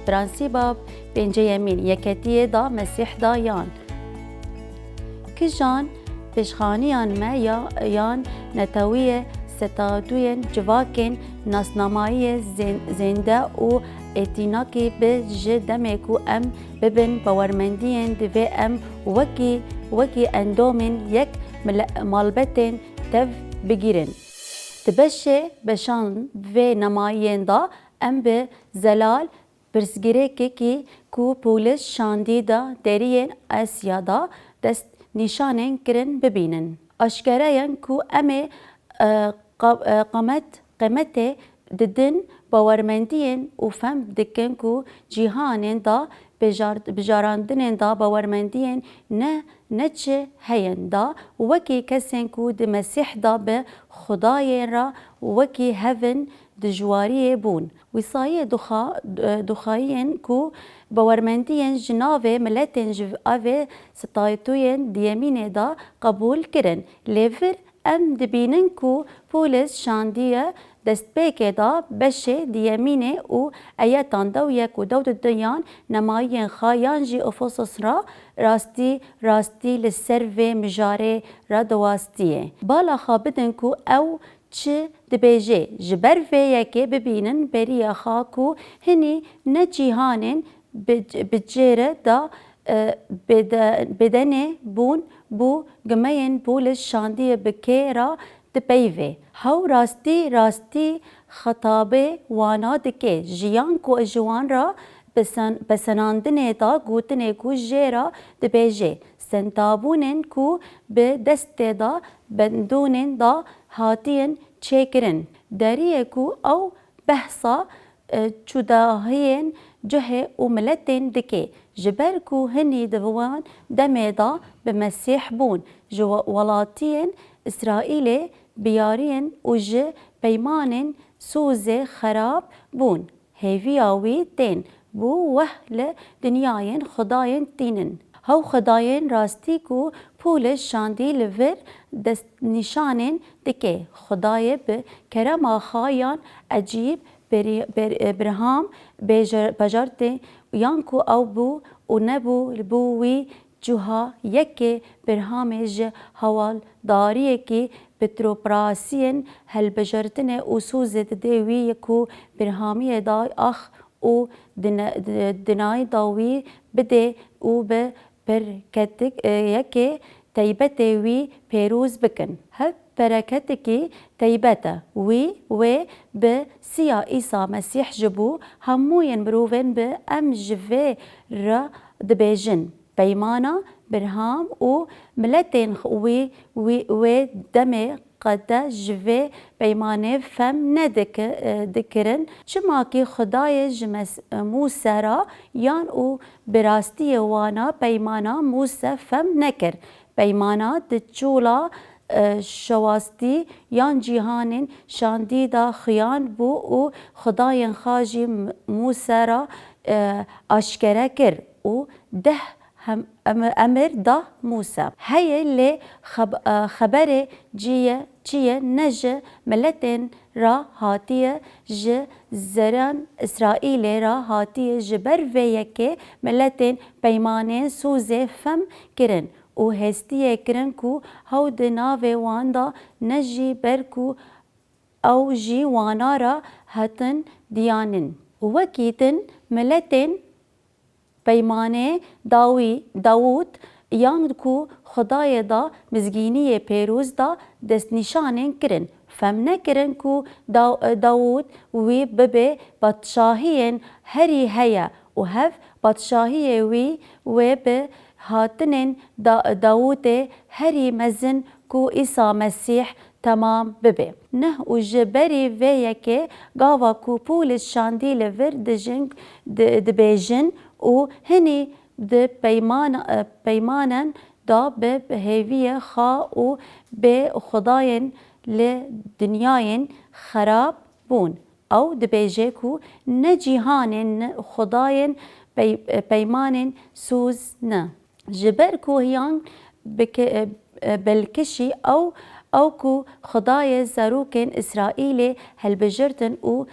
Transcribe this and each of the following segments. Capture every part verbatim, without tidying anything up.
Prensîba pênceyemîn, yeketiyê da Mesîh da yan? Kijan pêşxaniyan me ya, yan netewî ye, statuyên civakên nasnamayî ye zên-, zênde û êtînakî bi ji demê ku em bibin bawermendiyên divê em wekî, wekî endomên yek mile-, malbetên tev bigîrin. Di beşê beşan vê nemayiyên de em bi zelal pirsgirêkekî ku Pûlis şandî de deriyên Asya de dest nîşanên kirin bibînin. Aşkere yen ku em ê, e, qa-, e, qamet, qemetê didin bawermendiyên û fem dikin ku cîhanên de bejar-, bijarandinên de bawermendiyên ne, ne çi heyen de wekî kesên ku di Mesîh de bi Xwedayê re wekî hevin dijwariyê bûn. Wîsayê duxa-, duxayiyên ku bawermendiyên ji navê miletên ji avê statuyên diyemînê de qebûl kirin. Lê vir em dibînin ku Pûlis şandiye destpêkê de beşê diyemînê û eyetan dew yek û dew di duyan nemayiyên xwe yan jî Efesos re rastî, rastî li ser vê mijarê re diwastiyê. Bala xwe bidin ku ew çi dibêje, ji ber vê yekê bibînin beriya xwe ku hinî ne cîhanên bi, bi cêre de, e, bide-, bedenê bûn bû gimeyên Pûlis şandiyê bi kê re dipeyvê. Hew rastî, rastî xetabê wana dike, jiyan ku ji wan re pesen-, pesenandinê de gotinê ku jê re dibêje, sentabûnên ku bi destê de bendûnên de hatiyin çêkirin. Deriyê ku ew behsa, e, cudahiyên cihê û miletên dike, ji ber ku hinî di wan demê de bi Mesîh bûn, ji we-, welatiyên Îsraîlê biyariyên û ji peymanên sûzê xerab bûn. Hêviya wî tên bû weh li dinyayên xwedayên tînin. Hew xwedayên rastî ku Pûlis şandî li vir destnîşanên dike. Xwedayê bi kerema xwe yan ecîb, berî-, ber-, e, birham, bêje-, bejartê yan ku ew bû û nebû, li bû wî cuha yekê birhamê ji hewaldariyekî pîtokrasiyên hilbijartinê û sûzê didê wî ku birhamiyê da ax û dine-, di-, dinayda wî bidê û bi perketik, e, yekê teybetê wî pêroz bikin. Hev pereketikî teybet e. Wî, wê bi siya Îsa Mesîh ji bo hemûyên mirovên bi em ji vê re dibêjin. Peymana birham û miletên wî, wî, wê demê qede ji vê peymanê fem nediki-, e, dikirin. Çima ki Xwedayê ji Mes-, Mûse ra yan û bi rastiyê wana peymana Mûse fem nekir. Peymana di çûla, e, şewastî yan cîhanên şandî de xuyan bû û Xwedayên xwe jî M-, Mûse ra, e, aşkere kir û deh hem-, em-, emir da Mûse. Heye lê xeb-, e, xeberê cî ye, çi ye, ne ji miletên ra hatiye, ji zerên Îsraîlê ra hatiye, ji ber vê yekê miletên peymanên sûzê fem kirin û hestiyê kirin ku hew di navê wan de ne jî ber ku ew jî wana re hatin diyanin. Wekî din miletên peymanê Dawî, Dawûd, yan ku Xwedayê da mizgîniyê pêroz da destnîşanên kirin. Fem nekirin ku Da-, Dawûd wî bibe padşahiyên herî heye û hev padşahiyê wî wê bi hatinên Da-, Dawûdê herî mezin ku Îsa Mesîh temam bibe. Neh û ji berî vê yekê gava ku Pûlis şandî li vir dijin di-, dibêjin û hinî di peyman-, e, peymanan da bi hêviyê xwe û bê xwedayên li dinyayên xerab bûn. Ew dibêje ku ne cîhanên, ne xwedayên pey-, peymanên sûz ne. Ji ber ku hiyan bike-, e, e, belkişî ew, ew ku Xwedayê zarokên Îsraîlê hilbijirtin û,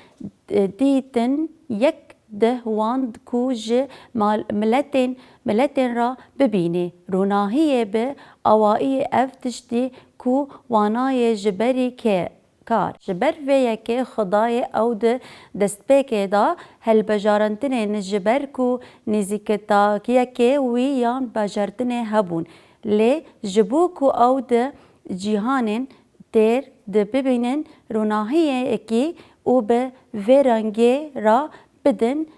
e, dîtin yek dih wan ku ji mal-, miletên, miletên re bibînê. Ronahiyê bi awayî ev tiştî ku wanayê ji berî ke-, kar. Ji ber vê yekê Xwedayê ew di destpêkê de hilbijartinên ji ber ku nêzîkitiyekê wî yan bajartinê hebûn. Lê ji bo ku ew di cîhanên têr de bibînin ronahiyekî û bi vê rengê re bidin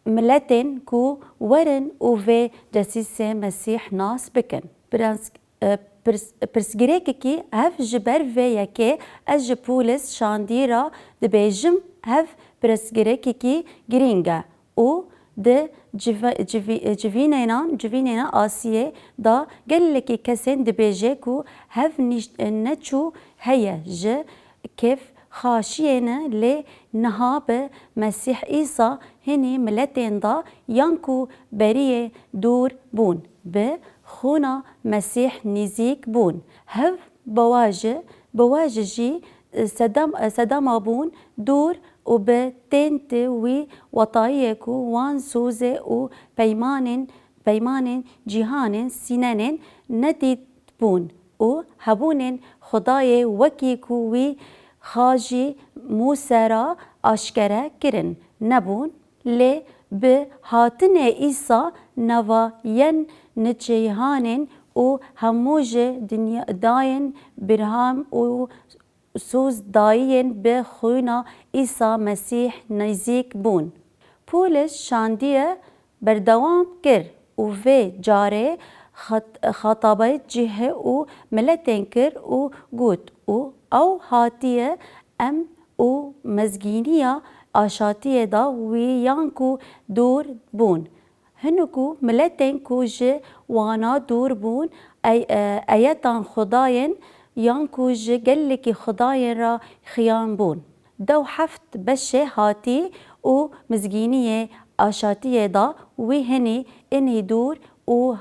miletên ku werin û vê cesîsê Mesîh nas bikin. Pirs-, e, pirs-, pirsgirêkekî ev ji ber vê yekê ez ji Pûlis Şandî re dibêjim, ev pirsgirêkekî girîng e û di cive-, civî-, civînênan, civînêna Asiyê de gelekî kesên dibêje ku hev nîş-, neçû heye ji kêfxweşiyê ne, lê niha bi Mesîh Îsa hinî miletên de yan ku beriyê dûr bûn, bi xûna Mesîh nêzîk bûn. Hev bi we ji, bi we ji jî sedem-, sedema bûn dûr û bi tên ti wî wetayiyê ku wan sozê û peymanên, peymanên cîhanên sînenên nedît bûn û hebûnên Xwedayê wekî ku wî xwe ji Mûse re aşkere kirin nebûn. Lê bi hatinê Îsa nava yên nîçîhanên û hemû ji dinya-, dayên birham û soz dayiyên bi xwîna Îsa Mesîh nêzîk bûn. Pûlis Şandiye berdewam kir û vê carê xet-, xetabeyê cihê û miletên kir û got, û ew hatiye em û mizgîniya aşatiyê de wî yan ku dûr bûn. Hin ku miletên ku ji wana dûr bûn, ey-, e, eyetan xwedayên yan ku ji gelekî xwedayên re xiyan bûn. Dew heft beşê hatî û mizgîniyê aşatiyê de wî hinî inî dûr û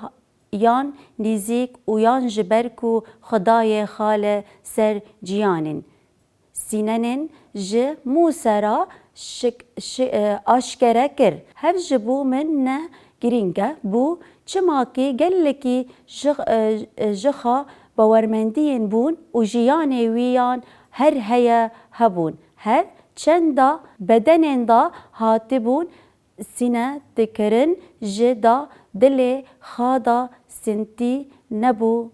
yan nêzîk û yan ji ber ku Xwedayê xwe li ser ciyanên sînenên ji Mûse re şik-, şi-, e, aşkere kir. Hev ji bo min ne girîng e bû, çima ki gelekî ji, e, e, ji xwe bawermendiyên bûn û jiyanê wî yan her heye hebûn. Her çenda bedenên de hatibûn sîne dikirin, ji da dilê xwe de sintî nebû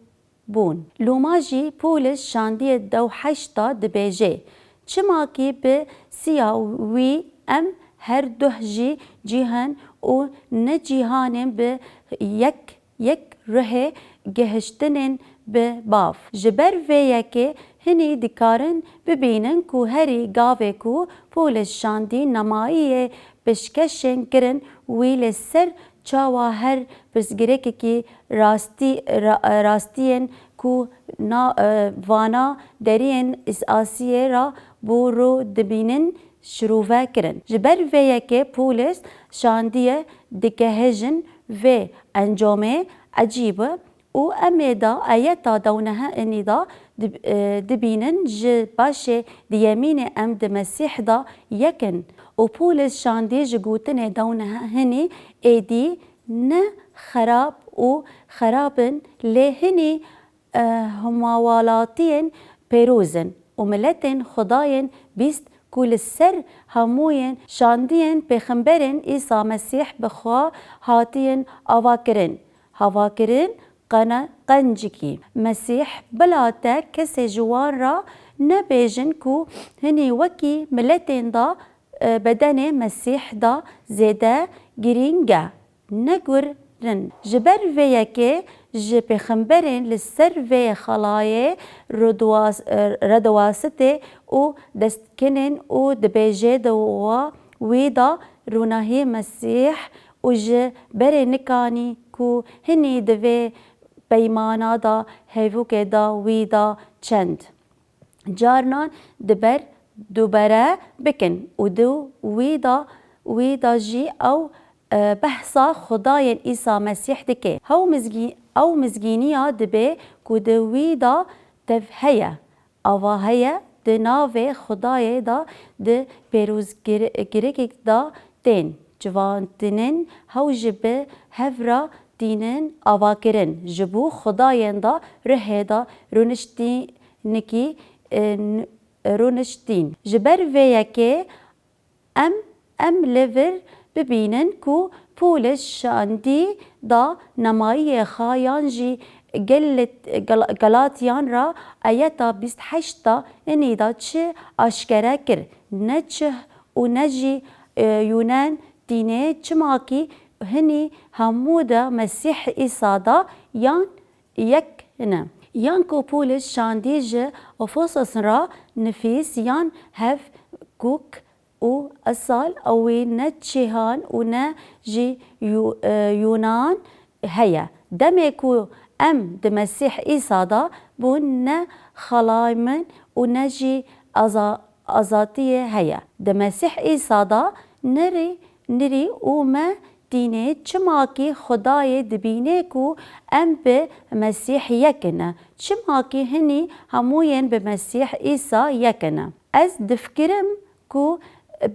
bûn. Loma jî Pûlis Şandiyê dew heşta dibêje, çima ki bi siya wî em her duh jî cîhan û ne cîhanên bi yek, yek ruhê gihiştinên bi bav. Ji ber vê yekê hinî dikarin bibînin ku herî gavê ku Pûlis Şandî nemayiyê pêşkêşên kirin wî li ser çawa her pirsgirêkekî rastî-, ra-, rastiyên ku na-, e, vana deriyên îsasiyê re bo ro dibînin şirove kirin. Ji ber vê yekê Pûlis Şandiyê digehêjin vê encamê ecîb û em ê da ayeta dewnehe inî da dib-, e, dibînin ji başê diyemînê em di Mesîh da yek in. Û Pûlis Şandî ji gotinê dewnehe hinî êdî ne xerab û xerab in, lê hinî, e, hemawelatiyên pêroz in û miletên Xwedayên bîst ku li ser hemûyên şandiyên pêxemberên Îsa Mesîh bi xwe hatiyin avakirin, havakirin qene-, qencikî. Mesîh bila te kesê ji wan re nebêjin ku hinî wekî miletên da, e, bedenê Mesîh da zêde girîng e. Negurin. Ji ber vê yekê ji pêxemberên li ser vê xelayê rudwas-, redwasitê û destkinên û dibêje di wa wî da rûnahî Mesîh û ji berê nikanî ku hinî di vê peymana da hevûkê da wî da çend carnan diber dubere bikin û di wî da, wî da jî ew, e, behsa Xwedayên Îsa Mesîh dike. Hew mizgî-, ew mizgîniya dibe ku di wî da tev heye, ava heye, di navê Xwedayê da di pêrozgir-, girikek da tên. Civandinên hew ji bi hev re tînin avakirin. Ji bo xwedayên de ruhê de rûniştînikî, e, n-, rûniştîn. Ji ber vê yekê em, em li vir bibînin ku Pûlis şandî da nemayiyê xwe yan jî Galit-, Gal-, Galatiyan ra ayeta bîst heşt da inî da çi aşkere kir, ne çih û ne jî, e, Yûnen tîne, çima kî hinî hemû de Mesîh Îsa da yan yek ne. Yan ku Pûlis şandî ji Efesos ra nifîs yan hev kuk û esal ewî ne çihan û ne jî Yû-, e, Yûnan heye. Demê ku em di Mesîh Îsa da bûn, ne xelaymin û ne jî aza-, azatiyê heye. Di Mesîh Îsa da nirî, nirî û me tînê, çima kî Xwedayê dibîne ku em bi Mesîh yek ne, çima kî hinî hemûyên bi Mesîh Îsa yek ne. Ez difikirim ku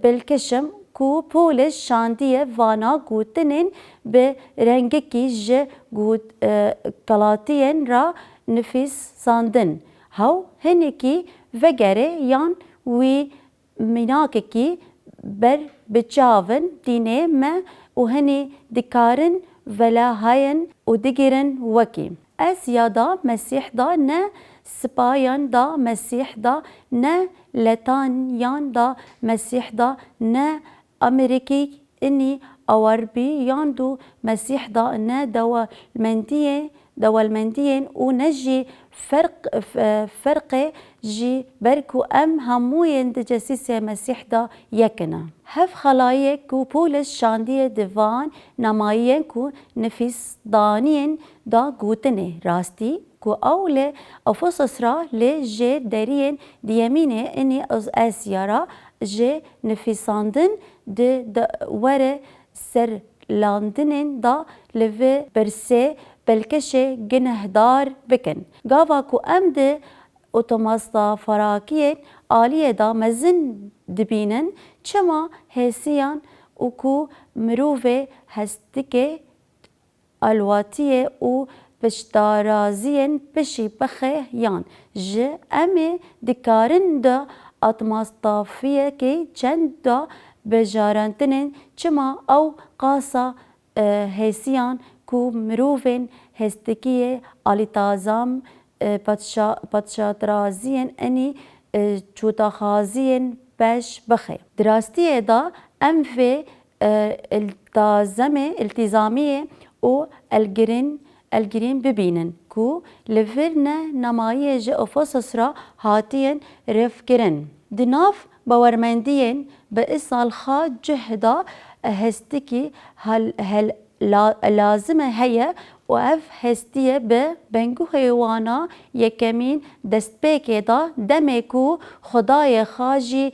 bilkişim ku Pûlis şandiye vana gotinên bi rengekî ji got-, e, Galatiyên ra nifîsandin. Hew hinekî vegere yan wî mînakekî ber bi çav in tîne me û hinî dikarin velahayên û digirin wekî. Ez ya da Mesîh da ne sipayan da Mesîh da ne letaniyan da Mesîh da ne Amerîkî inî awarbî yan du Mesîh da ne dewlemendiyê, dewlemendiyên û ne jî ferq, f-, ferqê jî ber ku em hemûyên di cesîsê Mesîh da yek ne. Hev xelayê ku Pûlis şandiye di van nemayiyên ku nifîsdaniyên da gotinê rastî ku ew li Efesos ra li jêr deriyên diyemînê inî Asya ra jê nifîsandin di, di were serlandinên da li vê pirsê belkişê ginehdar bikin. Gava ku em di otomastafarakiyên aliyê da mezin dibînin, çima hêsiyan û ku mirovê hestike alwatiyê û piştdaraziyên pişî bixe yan ji em ê dikarin di atmostafiyekê çend da bejarantinên çima ew qasa, e, hêsiyan ku mirovên hestikiyê alîtazam, e, padşa-, padşatraziyên enî, e, çûtaxaziyên pêş bixe. Di rastiyê de em vê e, îltazemê, îltîzamiyê û elgirîn, elgirîn bibînin ku li vir ne nemayiyê ji Efesos re hatiyen rêvkirin. Di nav bawermendiyên bi îsal xwe cih da hestikî hel, hel, la, lazime heye û ev hestiye bi bingehê wana yekemîn destpêkê da demê ku Xwedayê xwe jî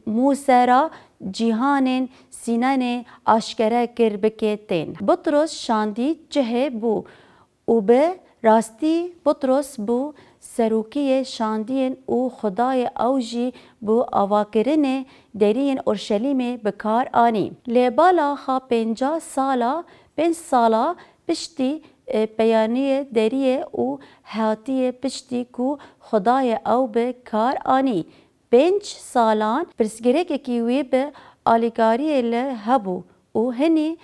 Mûse re cîhanên sînenê aşkere kir bike tên. Butros şandî cihê bû û bi rastî Butros bû serokiyê şandiyên û Xwedayê ew jî bû avakirinê deriyên Orşelîmê bi kar anî. Lê bala xwe pênca sala, pênc sala piştî, e, peyaniyê deriyê û hatiye piştî ku Xwedayê ew bi kar anî. Pênc salan pirsgirêkekî wî bi alîkariyê li hebû û hinî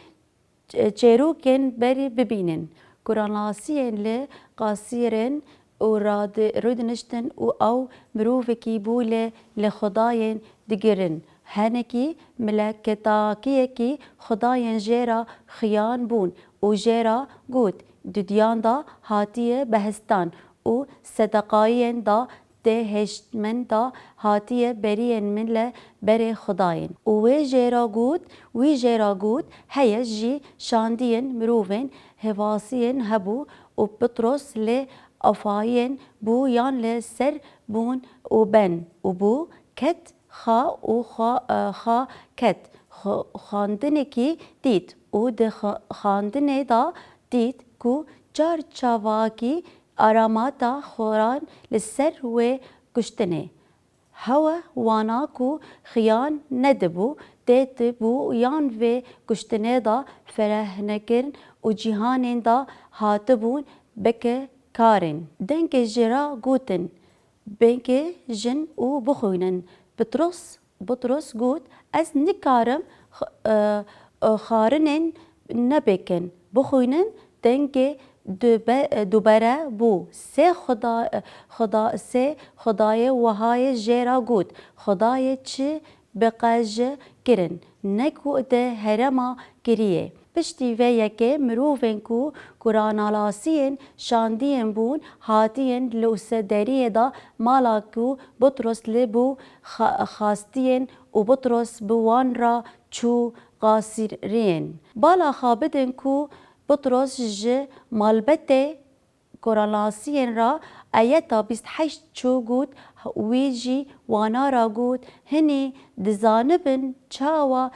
çêrokên berî bibînin. Kuranasiyên li qasîrên û radi-, rûdiniştin û ew mirovekî bû lê li xwedayên digirin. Hinekî mileketakiyekî xwedayên jê re xiyan bûn û jê re got, dudiyan de hatiye behestan û sedeqayên de tê hêşt min da hatiye beriyên min le berê Xwedayên. Û wê jê re got, wî jê re got, heye jî şandiyên mirovên hevasiyên hebû û Petros lê afayên bû yan li ser bûn û ben û bû ket xa û xa, e, xa ket. Xwe-, xwendinekî dît û di xwe-, xwendinê de dît ku çar çavakî aramata xoran li ser wê kuştinê. Hewe wana ku xiyan nedibû, tê tibû yan vê kuştinê de ferehnekirin û cîhanên de hatibûn bike karên. Dengê ji ra gotin, bêke jin û bixwînin. Pitros, Butros got, ez nikarim x-, e, e, xwarinên nebêkin. Bixwînin, dengê dube-, e, dubere bû. Sê xuda, e, xuda, sê xudayê wehayê jê ra got, Xudayê çi bi qe ji kirin, ne ku di herêma kiriyê. Piştî vê yekê mirovên ku kuranalasiyên şandiyên bûn, hatiyên li û se deriyê de mala ku Butros li bû xa-, xastiyên û Butros bi wan re çû qasiriyên. Bala xwe bidin ku Butros ji malbetê Koranasiyên ra ayeta bîst heşt çû got, wî jî wana ra got, hinî dizanibin çawa,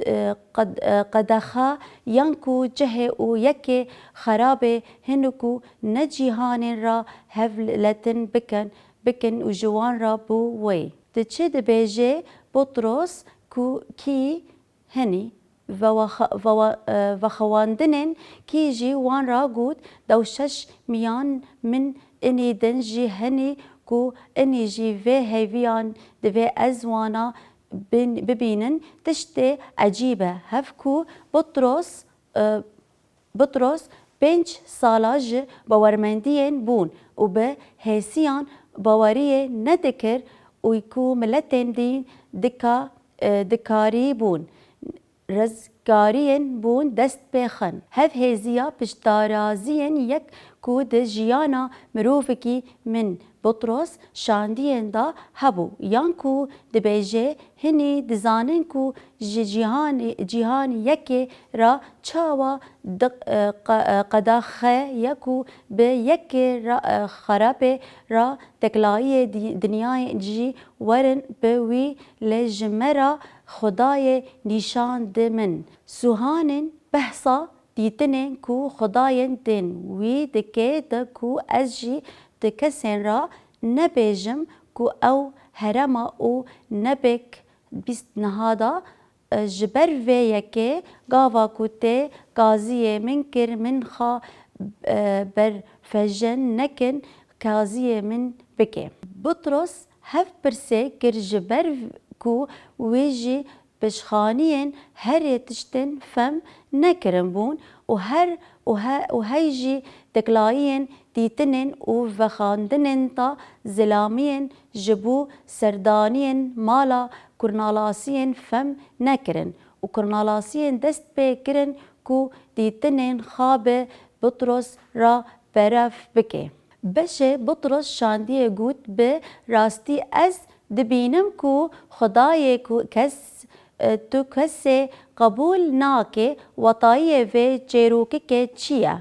e, qed-, e, qedexa yan ku cihê û yekê xerabê hin ku ne cîhanên ra hevletin bikin, bikin û ji wan ra bû wê. Di çi dibêje Butros ku kî hinî vewa-, vewa-, e, vexwendinên kî jî wan ra got, dew şeş miyan min inî din jî hinî ku inî jî vê hêviyan divê ez wana bin-, bibînin. Tiştê ecîb e. Hev ku Butros, e, Butros pênc sala ji bawermendiyên bûn û bi hêsiyan baweriyê nedikir û ku miletên dîn dika-, e, dikarî bûn rezgariyên bûn dest pê xin. Hevhêziya piştdaraziyên yek ku di jiyana mirovekî min Butros şandiyên de hebû, yan ku dibêje, hinî dizanin ku ji cîhanê, cîhan yekê re çawa di-, e, qe-, e, qedaxe ye ku bi yekê re, e, xerabê re teklayiyê di-, dinyayê jî werin bi wî lê ji me re Xwedayê nîşan di min. Suhanên behsa dîtinên ku Xwedayên tên wî dike de ku ez jî di kesên re nebêjim ku ew herema û nebêk bîst niha da, e, ji ber vê yekê gava ku tê gaziyê min kir, min xwe, e, berfejen nekin, gaziyê min bike. Butros hev pirsê kir ji ber ku wî jî pişxaniyên herê tiştên fem nekirin bûn û her û he-, û hey jî teklayiyên dîtinên û vexwendinên ta zilamiyên ji bo serdaniyên mala kurnalasiyên fem nekirin û kurnalasiyên dest pê kirin ku dîtinên xwe bi Butros re berev bike. Beşê Butros şandiyê got, bi rastî ez dibînim ku Xwedayê ku kes, e, tu kesê qebûl nake, wetayiyê vê çêrokikê çi ye?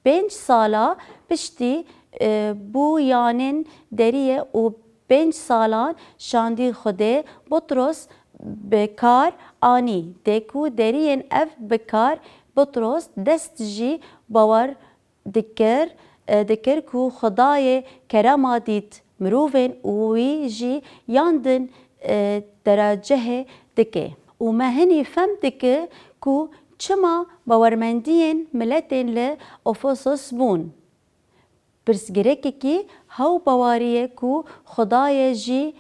Pênc sala piştî, e, bûyanên deriyê û pênc salan şandî Xwedê Butros bi kar anî. Dê ku deriyên ev bi kar Butros dest jî bawer dikir, e, dikir ku Xwedayê kerema dît mirovên û wî jî yan din, e, derecehê dike. Û me hinî fem dike ku çima bawermendiyên miletên li Efesos bûn. Pirsgirêkekî hew baweriyê ku Xwedayê jî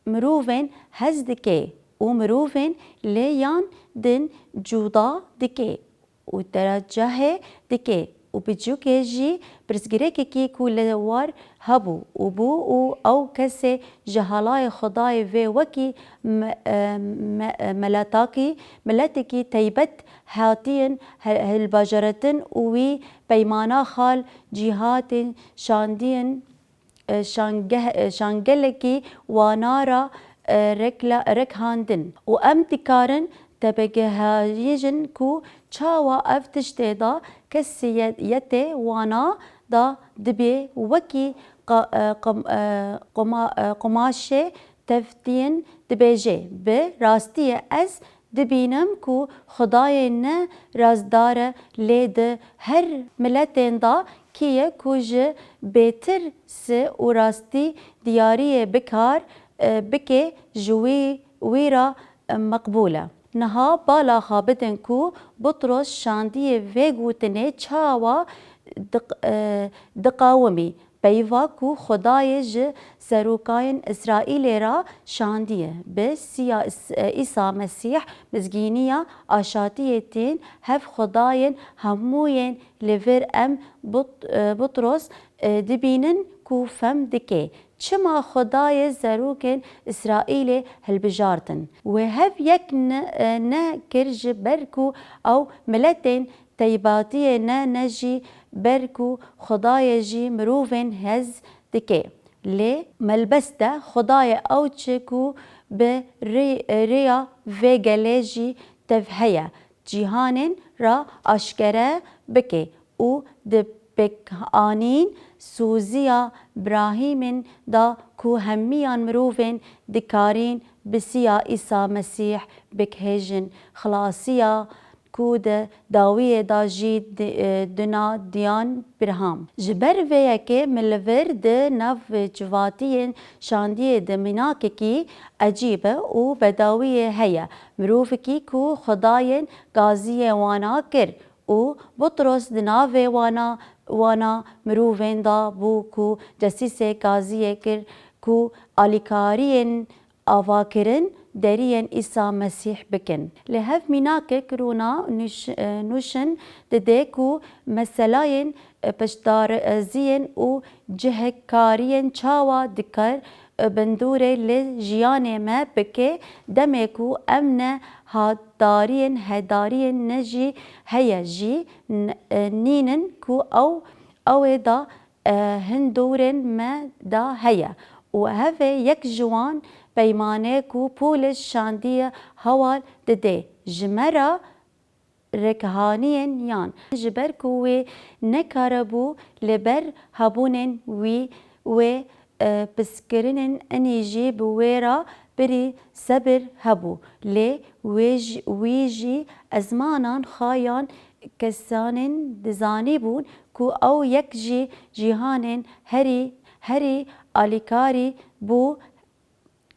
mirovên hez dike û mirovên lê yan din cuda dike û derecehê dike û biçûkê jî pirsgirêkekî ku li war hebû û bû û ew kesê ji helayê Xwedayê vê wekî me-, e, me-, e, meletakî, miletekî teybet hatiyin he-, hilbajartin û wî peymana xal cîhatên şandiyin e, şangeh-, e, şangelekî wana ra, e, rekla-, rekhandin. Û em dikarin tebegehayijin ku çawa ev tiştê da kesiyetê wana da dibê wekî qa-, e, qam-, e, quma-, e, qumaşê tevtiyên dibêje, bi rastiyê ez dibînim ku Xwedayê ne rastdar e, lê di her miletên da kî ye ku ji bêtir si û rastî diyariyê bikar, e, bike ji wî, wî re, e, meqbûl e. Niha bala xwe bidin ku Butros şandiyê vê gotinê çawa diq-, e, diqawimî. Peyva ku Xwedayê ji serokayên Îsraîlê re şandiye, bi siya Îs-, e, Îsa Mesîh mizgîniya aşatiyê tên hev xwedayên hemûyên li vir em But-, e, Butros, e, dibînin ku fem dike. Çima Xwedayê serokên Îsraîlê hilbijartin? Wê hev yek ne, e, nekir ji ber ku ew miletên teybatiyê ne, ne jî ber ku Xwedayê ji mirovên hez dike. Lê melbest e Xwedayê ew çi ku bi rê-, rêya vê gelê jî tev heye, cîhanên re aşkere bike û di pêkanîn soziya Birahîmên de ku hemiyan mirovên dikarîn bi siya Îsa Mesîh bigihêjin, xilasiya ku di dawiyê de jî di, e, dina diyan Birham. Ji ber vê yekê min li vir di nav civatiyên şandiyê de mînakekî ecîb û bedawiyê heye. Mirovekî ku xwedayên gaziyê wana kir û Butros di navê wana, wana mirovên de bû ku cesîsê gaziyê kir ku alîkariyên avakirin deriyên Îsa Mesîh bikin. Li hev mînakek rûna nûş-, e, nûşin dide ku meselayên, e, piştdareziyên û cihekkariyên çawa dikar, e, bindûrê li jiyanê me bike, demê ku em ne hadariyên, hedariyên ne jî heye jî n-, e, nînin ku ew, ew ê da e, hin dorên me de heye û hevê yek ji wan peymanê ku Pûlis şandiye heval dide ji me re rêkhaniyên yan. Ji ber ku wê nekaribû li ber hebûnên wî wê, e, piskirinên inî jî bi wê re birî sebir hebû. Lê wê jî, wî jî ezmanan xwe yan kesanên dizanîbûn ku ew yek ji cîhanên herî, herî alîkarî bû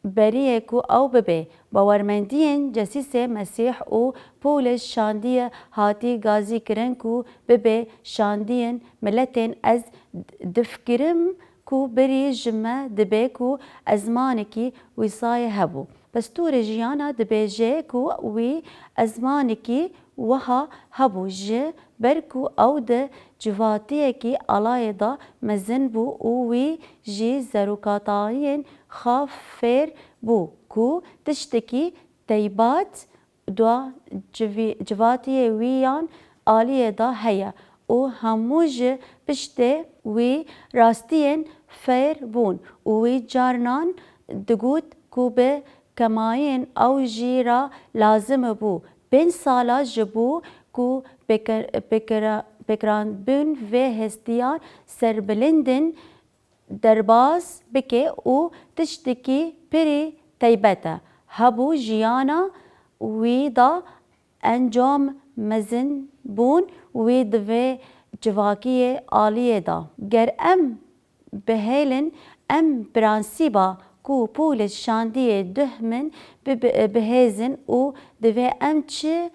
beriyê ku ew bibe. Bawermendiyên cesîsê Mesîh û Pûlê şandiye hatî gazî kirin ku bibe şandiyên miletên ez difikirim ku birî ji me dibe ku ezmanekî wîsayê hebû. Pistûrê jiyana dibêje ku wî ezmanekî wiha hebû, ji ber ku ew di civatiyekî alayê de mezin bû û wî jî zerokatayên xwe fêr bû ku tiştekî teybat dua civî-, civatiyê wî yan aliyê de heye û hemû ji piştê wî rastiyên fêr bûn û wî carinan digot ku bi kemayên ew jî re lazim bû pênc sala ji bo ku pêke-, pêkira-, pêkiranbûn vê hestiya serbilindin derbas bike û tiştekî pirî teybet e hebû jiyana wî de encam mezin bûn wî di vê civakiyê aliyê de. Ger em bihêlin, em prensîba ku Pûlê şandiyê duh min bi-, bi-, bihêzin û divê em çi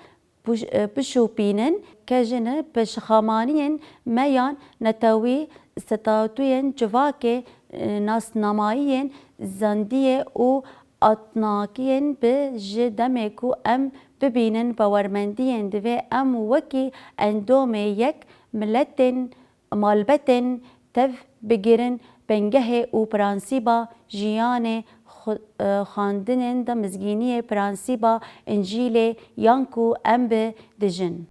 buj-, e, bişopînin, kejine pêşxemaniyên me yan netewî, statûyên civakê, e, nasnamayiyên zendiyê û atnakiyên bi ji demê ku em bibînin bawermendiyên divê em wekî endomê yek miletên malbetên tev bigirin, bingehê û prensîba jiyanê xwe-, e, xwendinên de mizgîniyê prensîba Încîlê yan ku em bi dijin.